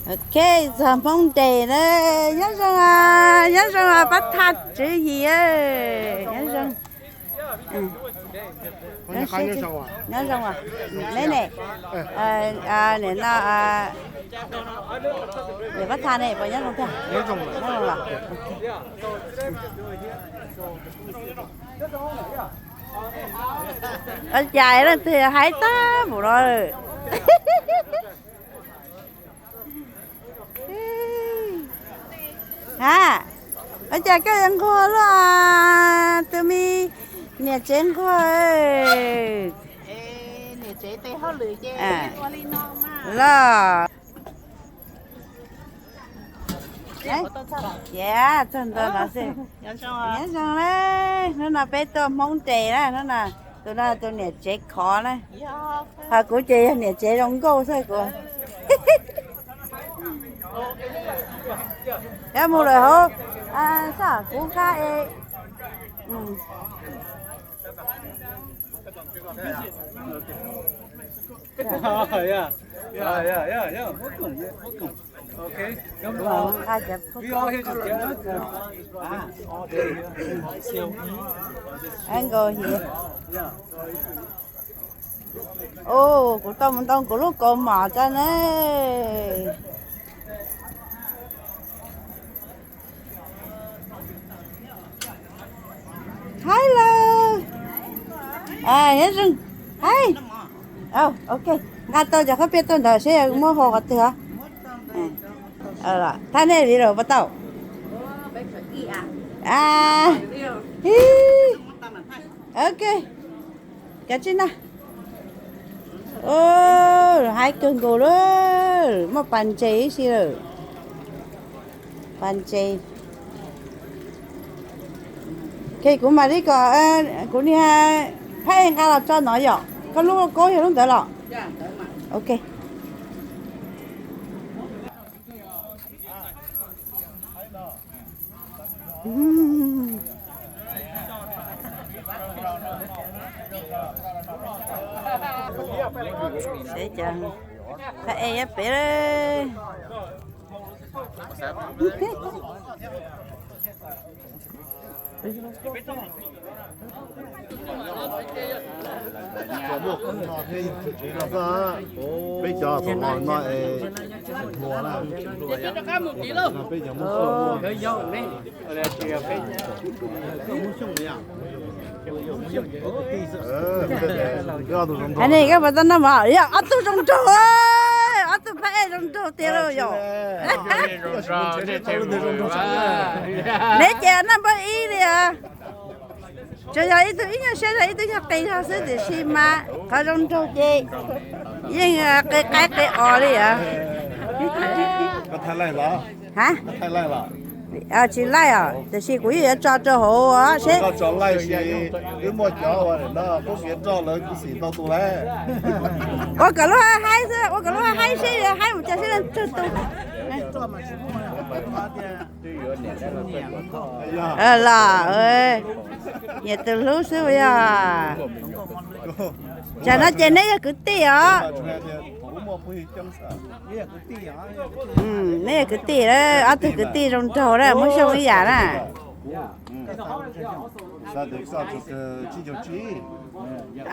Ok, txog Hmoob Nres na, nyob zoo, nyob zoo pab thaj tswv yim, nyob zoo. Nyob zoo, neb ne, nim no, niam pab thaj ne puas nyob zoo thiab? Nyob zoo los. Ua cas leej twg haib tag npaum no lawm? Ha, ua cas koj yuav nquag luaj, tus me niam tsev nquag? Los, txog ntua no xwb. Nyob zoo na, hnub no peb tuaj Hmoob Nres na, hnub no tus no tus niam tsev khov na, ho kuv ces yog niam tsev zoo nkauj xwb kuv. Yuav mus lawm hauv, sab kuv qab es. Nkaus hiav. Ua kuv tau mus ntoo kuv lub kaus mom tso na. Haib lawm. Nyob zoo. Haib. Ok, nqa tau cov qhob piaj tuaj ntawd seb muab hau qhov twg os. Thab nej li lawm puas tau? Ok, kav tsij na. Haib kawg nkaus lawm, muaj pas ntses ib si lawm. Pas ntses. Ok, kuv mam li kom kuv niag phab ej nqa los tso no yom. Koj lub kaub yog lub ntawd los? Ok. Seb, phab ej nyob pem. Peb cov tom no no es hluas na. Peb cov muaj xyoo. Muaj xyoo li. Anis, koj puas tau noj mov? Yog ob tug zoo nraug, ob tug phab ej zoo nraug tiag lauj yom. Neb ces noj npawb ib li os. Tsuas yog ib tug ib nyuag siab zog ib tug nyuag qis zog xwb tiam sis mas qhov zoo nraug ces yeej qi qaib qi os li os. Ha, tsis laij os, tiam sis kuv yeej yuav tso rau hauv seb. Ua kom lub haib haib xwb, ua kom lub haib haib seb haib mus cas seb leej twg tu. Los, nyiam tus hlub xwb yog. Tsam no ces neb yog kwv tij os. Neb yog kwv tij, ob tug kwv tij zoo nraug na, muaj xyoo ib yam na.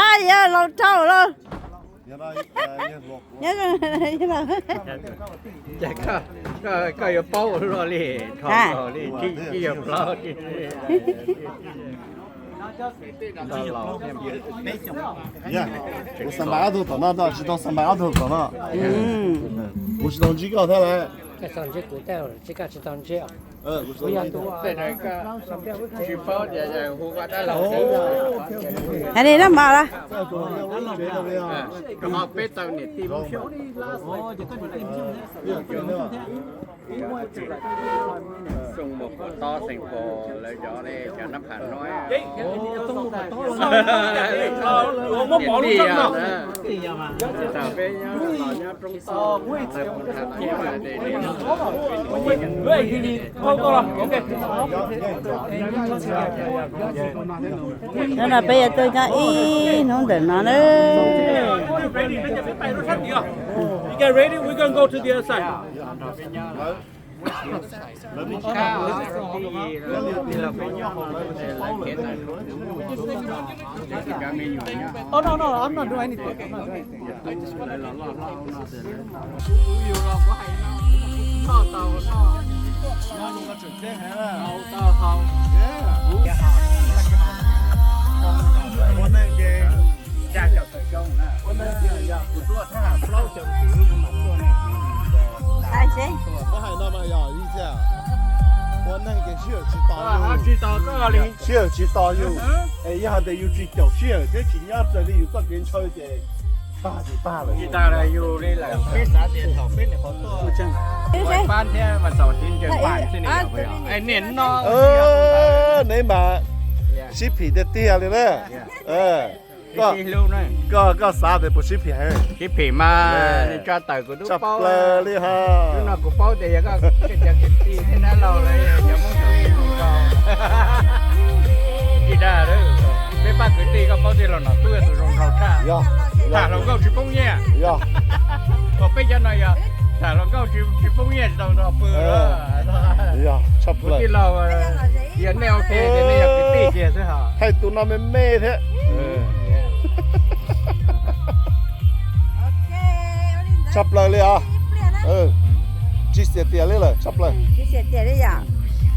Ab, yog laus dhau lawm. Koj yuav paub ua luaj li, dhau li, tsib caug plaub. Kuv xa npais ob tug tom no, tsis tau xa npais ob tug tom no. Kuv tsis tau ntsib koj thiab lawm. Tsis paub tias hu ua dab laug. Hais li noj mov los. Xoo Muas Kuam Tob xeem Pos lawv cov ne, cov nab pham no. Niam tij os na, thaum peb nyob los nyob roob toj, thaum kuv tham los nyob de de no. Hnub no peb yuav tuaj nyob ib hnub ntawm no na. You get ready, we're gonna go to the other side. Oh, no, no, I'm not doing anything. I'm not doing anything. Ua neeg ces sij hawm tsis tos yus, sij hawm tsis tos yus, es yog hais tias yus tsis caum sij hawm thiab tsis nyob raws li yus txoj kev ntshaw ces tag ces tag lawm. Tsis tas li yus li lawm, peb xav tias thaum peb niam qhuav tuaj pab thiab mas txaus thiab ntsawg pab xwb ne yom. Niam no neb mas sib phim tiag tiag li na. Koj, koj xav tias puas sib phim heev? Sib phim mas tsa tawm kuv tub paub plaws li ha. Hnub no kuv paub tias yog koj cov kwv tij thiab dab laug lawv cov Hmoob zoo zoo. Tsis dag, peb pab kwv tij koj paub tias los nom tub yog tus zoo nraug tshaj. Tham hluas nkauj tsis poob nyiaj. Yog, peb cov no yog tham hluas nkauj tsis poob nyiaj tsis tau nrog pw. Yog, tshaj plaws. Tij laug, yog nej ok ces nej yog kwv tij kiag xwb hos. Hais tus no me me thiab. Tshaj plaws li os. Tsis xiam tias li lawm, tshaj plaws. Tsis xiam tias li yom.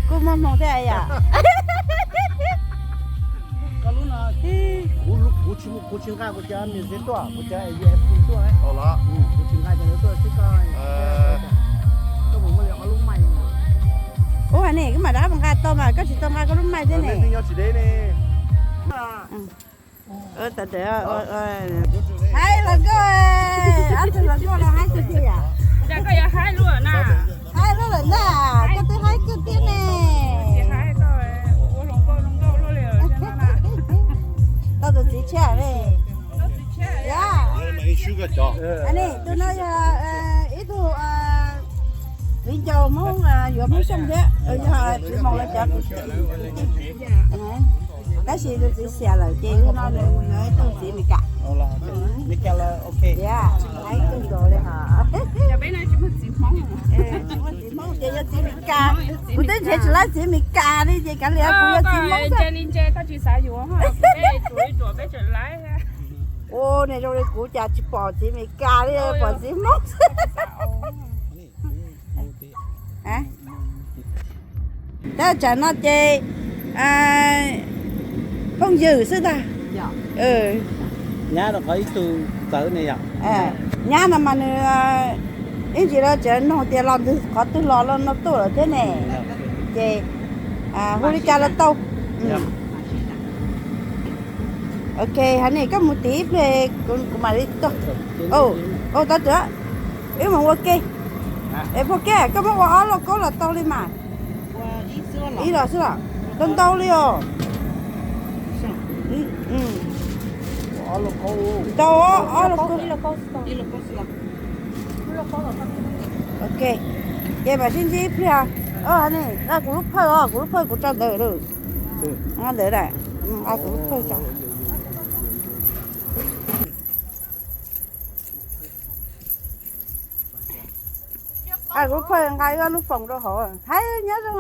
Kuj muaj hmoo thiab yom. Kuv tsis nqa kuv cov me xev tuaj, kuv cov U S B tuaj. Kuv tsis nqa cov tuaj xwb, koj mus muaj li ob lub mic. Ua ne, koj mam rov qab mus nqa tau mas, koj tsis tau nqa koj lub mic thiab ne. Haib los nkauj, ob tug hluas nkauj no haib kawg thiab yom. Haib lub lawm ntag, koj twb haib kawg thiab ne. Tau tus txiv tshiab ne. Tus no yog ib tug viv ncaus Hmoob yuav Hmoob Xyooj thiab, yog tsis mus lawv cov kwv tij. Tab sis tus txiv xiam lawm ces hnub no nws mus yuav ib tug txiv Amelikas. Txiv Hmoob ces yog txiv Amelikas. Kuv twb nrhiav tsis laib txiv Amelikas li ces kav liam kuv yuav txiv Hmoob xwb. Ua ne, zoo li kuv cas tsis pom txiv Amelikas li, pom txiv Hmoob xwb. Tab tsam no ces phooj ywg xwb ntag. Nyab rau qhov ib tug txawv ne yom. Nyab no mas nws ib ntsis los tseem nug tias los ntawm qhov twg los no tuaj lawm thiab ne. Ces hu li cas los tau. Ok, hais ne koj mus tim ib pliag kuv mam li tuaj. Tau twg, wb mus ua ke. Es phooj ywg koj muab ua ob lauj kaub los tau li mas. Ib los xwb los? Tau ntau li os. Tau ob lauj kaub. Ok, ces mam sib ntsib ib pliag. Nqa kuv lub phawj os, kuv lub phawj kuv tso ntawd lawm. Ntawd, nqa kuv lub phawj tso. Kuv lub phawj nqa ib ob lub foos rau hauv. Haib nyob zoo.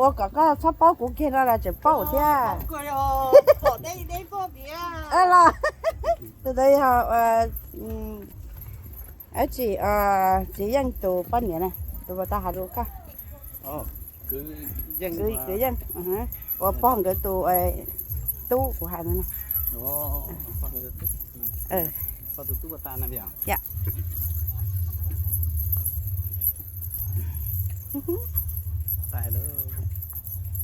Ua kom koj txhob paub kuv kiag no los tseem paub thiab. Los, tus ntawd yog dab tsi, txiv Yeej tus poj niam na, tus uas tau hais rau koj. Kwv Yeej, uas pog nkawd tus tub kuv hais no na.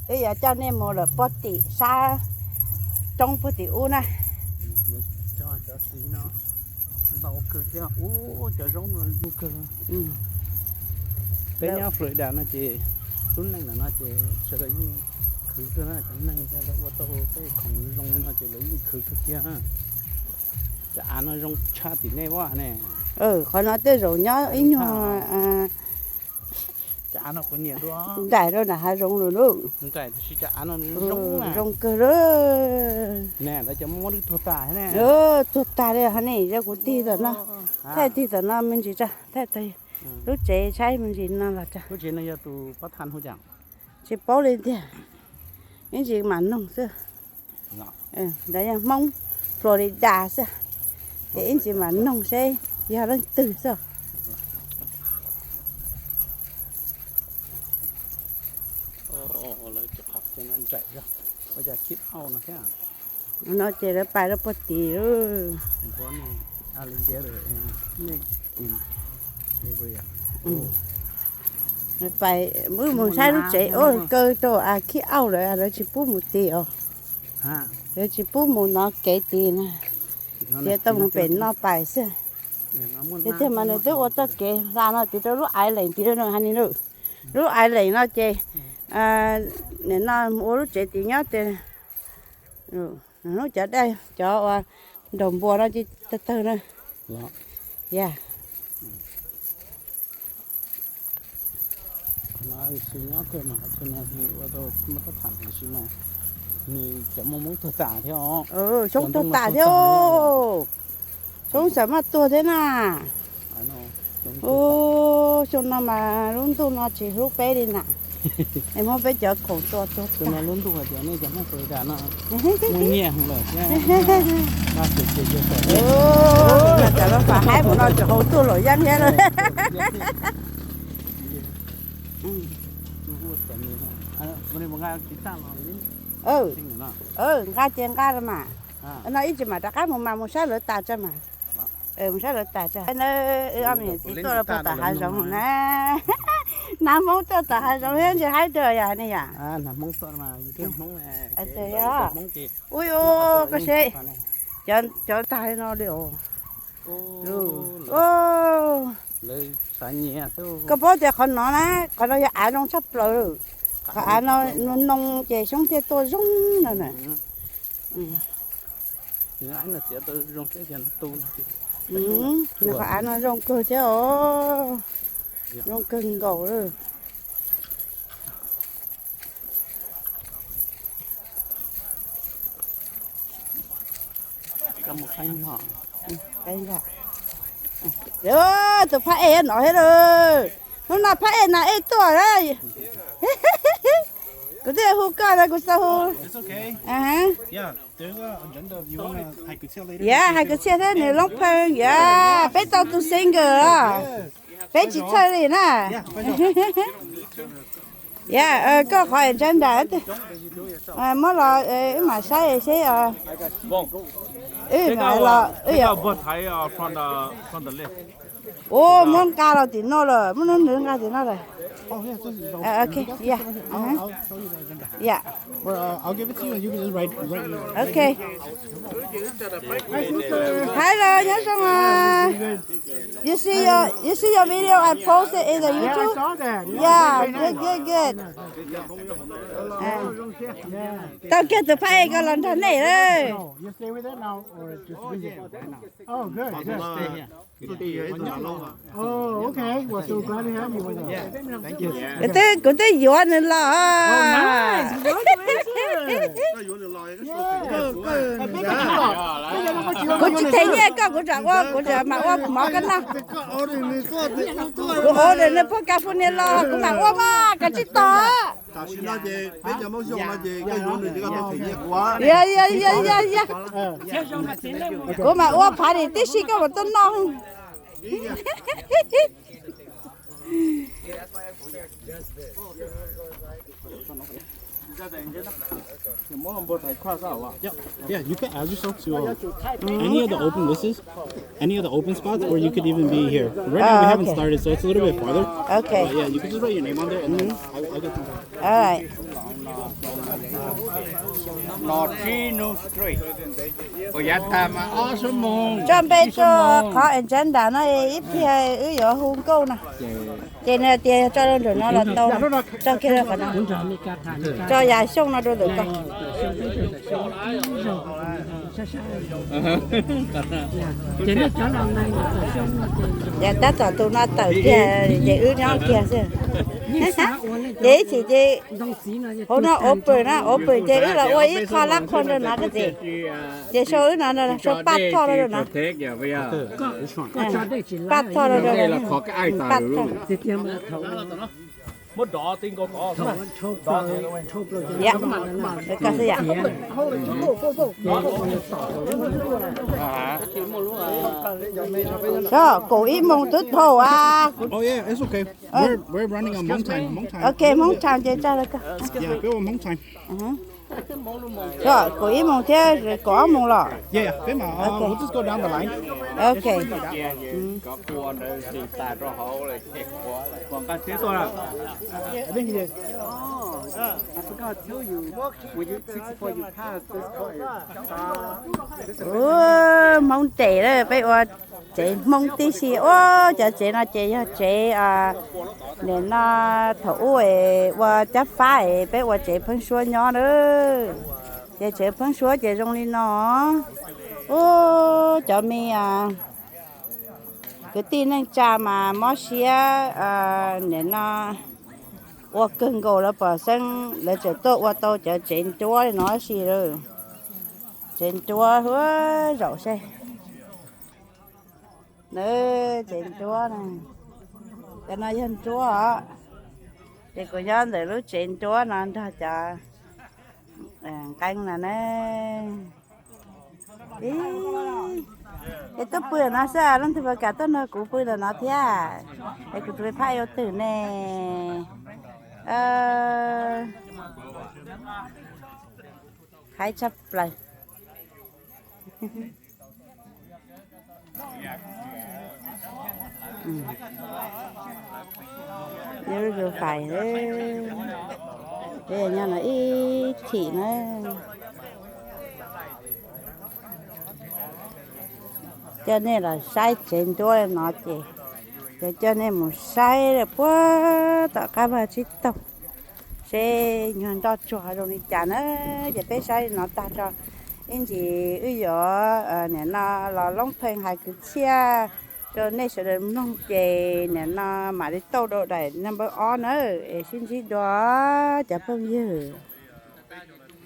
Peb yuav coj nej mus lawm puag tim sab roob puag tim ub na. Peb nyob Florida no ces lub neej ntawm no ces sawv daws yeej khwv kawg na, cov neeg ua tau tej khoom zoo li no ces lawv yeej khwv kawg kiag. Cov av no zoo tshaj tim nej ua ne. Qhov no tej zaum nyob ib nyuag nraim rau nram hav zoov lawm lauj. Zoo kawg lauj. Tuag tag li hov ne, yog kuv tig tom no, thaij tig tom no me ntsis tso, thaij tag lub tsev saib me ntsis no los tso. Tsis paub li tiag, ib ntsis mam noog xwb. Ntawd yog Hmoob Florida xwb, ces ib ntsis mam noog seb yog leej twg xwb. No ces lawv pais rau puag tid lauj. Pais wb mus saib lub tsev ua kaw rau a khib auj lawm, lawv tsis pub mus tid os. Lawv tsis pub mus no kev tid na, tias tau mus pem no pais xwb. Tiag tiag mas nws twb ua txoj kev hla no tid rau lub island tid no hais li lauj. Lub island no ces nim no mus ua lub tsev tid nyob ces hnub cov daj cov uas nraug npua no ces tawg tawg na. Yog xyoo tuag tas thiab, xyoo xav maj tuag thiab na. Xyoo no mas lub ntuj no tsis hlub peb li na, es muab peb cov khoom tua tuag tas. Cov loj fam haib mus no tsis haus tuaj luam yeeb thiab lawm. Nqa ces nqa mas, no ib tsis mam rov qab mus mas mus saib lawv tas tso mas. Mus saib lawv tas tso. Wb ob me nyuam txiv tuaj rau puag tom hav zoov na. Nag Hmoob tuaj tom hav zoov thiab ntsis haib dua yom ne yom. Ui, koj seb, cov tag li no li os. Koj paub tias qhov no na, qhov no yog av zoo tshaj plaws. Qhov av no noo ces xyoob thiaj tuaj zoo no na. Nws qhov av no zoo kawg thiab os, zoo kawg nkaus lawm. Tus phab ej no thiab lawm. Hnub no phab ej no ej tuaj lawm. Kuv twb hu koj na, kuv xav hu. Yog hais kwv txhiaj thiab nws loob pheej, yog peb tau tus single os. Peb tsis txhawj li na. Yog koj qhov agenda muab los wb mam saib seb. Wb mam los, ua muab nqa los tim no lawm, muab nws nqa tim no lawm. Ok, yog. Ok. Hello, nyob zoo os. You see your, you see your video I posted in the YouTube? Yeah, good, good, good. Tau kiag tus phab ej ko los nrog nej lawm. Kuv twb, kuv twb yuav nws los. Kuv tsis them nyiaj koj, kuv tseem ua, kuv tseem mam ua mov koj noj. Kuv order nws puag California los kuv mam ua mas koj tsis tos. Yog, yog, yog, yog. Kuv mam ua party tib si koj mam tuaj noj. Yeah, you can add yourself to uh, any of the open, this is any of the open spots, or you could even be here. Right now we haven't started, so it's a little bit farther. Okay. But yeah, you could just write your name on there, and then I'll, I'll get some time. All right. Tso npe rau qhov agenda no ib pliag wb yuav hu nkauj no. Ces nws tias tso rau nram no los tau, tso kiag rau qhov no, tso yam xyooj no rau ntawm ko. Ces tab tom tus no tawm kiag ces wb nyob kiag xwb. Ces ib chim ces hauv no ua pwm na, ua pwm ces wb los ua ib qho lab qho rau no koj txiv. Ces sau wb no, sau paj thoj rau no. Paj thoj rau, paj thoj. Kaum ib moos twb thaum a. Ok, Hmoob Tham ces tsa lawm koj. Kaum ib moos thiab kaum ob moos los. Ok. Hmoob nres lawm, peb ua tsev Hmoob tib si. Ua cov tsev no ces yog tsev, nim no thaum ub ua cab fab es peb ua tsev pheeb suab nyob na. Ces tsev pheeb suab ces zoo li no. Ua cov me kwv tij neej tsa mas mob siab, nim no ua kawg nkaus lawv pom xeeb lawv tseem tuaj ua tau cov tsev nruab li no si lawm. Tsev nruab huab zaum seb. Tsev nruab na, cov no yog nruab os. Ces kuv nyob ntawm lub tsev nruab no nrog cov nqeeb no na. Es tuaj pw no xwb, leej twg puas kam tuaj nrog kuv pw ntawm no thiab? Es kuv tus me phab ua twg ne? Haib tshaj plaws. Nyob lub zoo fais, peb nyob no ib chim na. Coj nej los saib tsev nruab no ces, ces coj nej mus saib puag tom qab vaj tsib taug seb nyuag nroj tsuag zoo li cas na. Ces peb saib li no tag tso, ib ntsis wb yuav nim no los loob pheej hais kwv txhiaj rau nej sawv daws mloog ces nim no mam li tauj rau daim number ob na. Es sib ntsib dua cov phooj ywg.